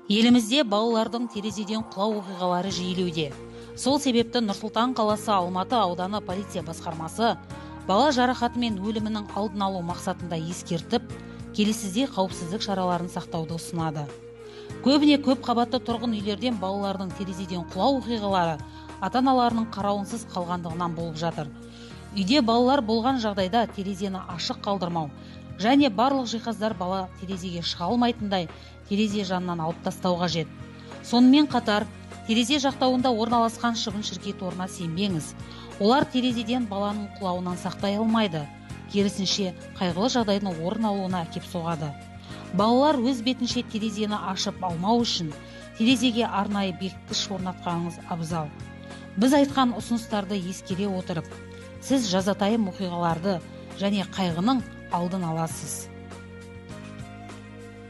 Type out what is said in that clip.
Елімізде балалардың терезеден құлау оқиғалары жиілеуде. Сол себепті Нұр-Сұлтан қаласы Алматы ауданы полиция басқармасы бала жарақаты мен өлімінің алдын алу мақсатында ескертіп, келесідей қауіпсіздік шараларын сақтауды ұсынады. Көбіне көп қабатты тұрғын үйлерден балалардың терезеден құлау оқиғалары ата-аналарының қарауынсыз қалғандығынан болып жатыр. Үйде балалар болған жағдайда терезені ашық қалдырмау және барлық жиһаздар бала терезеге шыға алмайтындай терезе жанынан алып тастау қажет. Сонымен қатар терезе жақтауында орналасқан шыбын-шіркей торына сенбеңіз. Олар терезеден баланың құлауынан сақтай алмайды. Керісінше, қайғылы жағдайдың орын алуына әкеп соғады. Балалар өз бетінше терезені ашып алмау үшін терезеге арнайы бекіткіш орнатқаныңыз абзал. Біз айтқан ұсыныстарды ескере отырып, сіз жазатайым оқиғаларды және қайғының алдын аласыз.